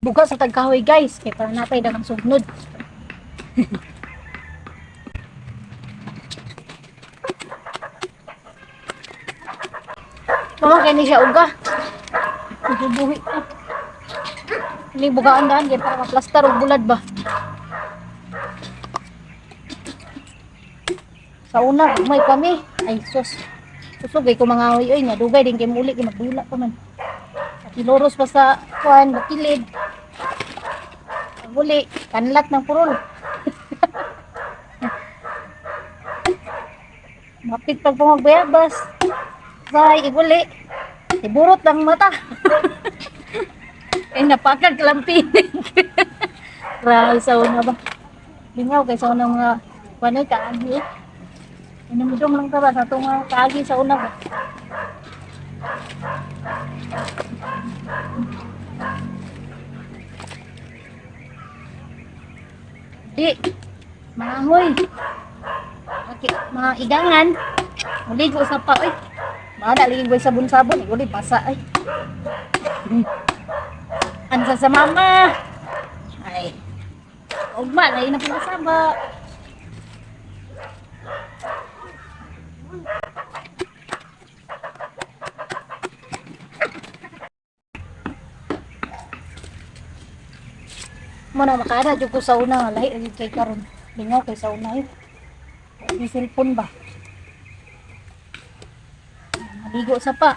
Buga sa tagkahoy, guys, kay para natay dagang sugnod. Mama kay ni siya uga. Buhi. Ini bugaan daan kay para maplastar og bulad ba. Sa una, may kami. Ay, sus. Kusog kay ko mga oy oy nga dugay din kay muli kay magdula pa man. Kiloros pa sa kuan bakilid. Muli, kanlat ng purol. Mapit pag pumagbayabas. Say, iguli. Iburot ang mata. Ay, napakag lampinig. Grabe sa una ba? Lingaw kay sa una mga kuan ay kaagi. Eh. Inumidong lang ta ba sa itong mga kaagi sa una ba? Di, mga ahoy. Mga igangan. Muligo sa pa, oy. Bahala, lagi ko sabon-sabon. Uli, basa, ay. Ansa sa mama. Ay. Ugma, lagi na pinasaba. Mo na makaana jud ko sa una nga lahi ra jud kay karon. Lingaw kay sa una eh. May cellphone ba? Maligo sa pa.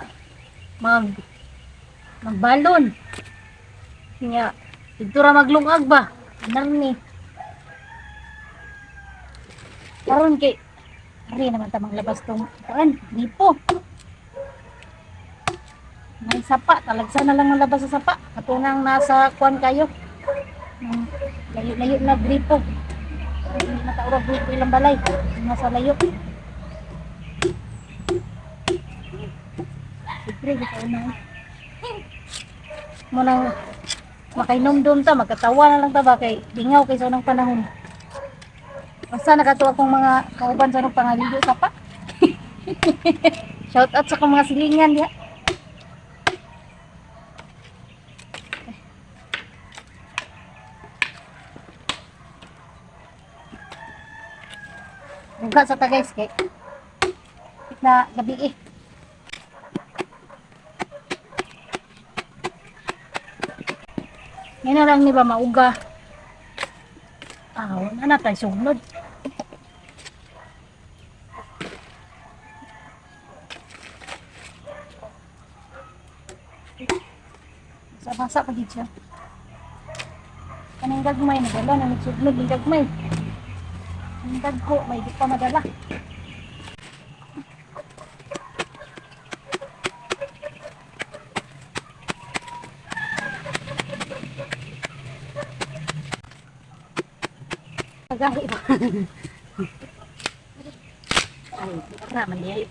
Magbalon. Nya, dito ra maglungag ba? Narni. Karon kay ari naman ta maglabas tong kuan, gripo. May sapa, talagsa na lang malabas sa sapa. Katunang nasa kuan kayo. Layo-layo na gripo. Hindi na taurag gripo ilang balay. Nasa layo. Siyempre, gitaw na. Mo nang makainomdom ta, magkatawa na lang ta ba kay lingaw kay sa unang panahon. Basta nakatuwa akong mga kauban sa anong pangaligo sa pa. Shout out sa akong mga silingan diha. Buka sa ta, guys, kay na gabi eh. Ngayon na lang ni ba mauga. Ah, wala na tayo sugnod. Sa basa pa gid siya. Kaning gagmay nadala na nagsugnod ning gagmay. Ang dagko may di pa madala. Pagahi ba? Ay, para man diay.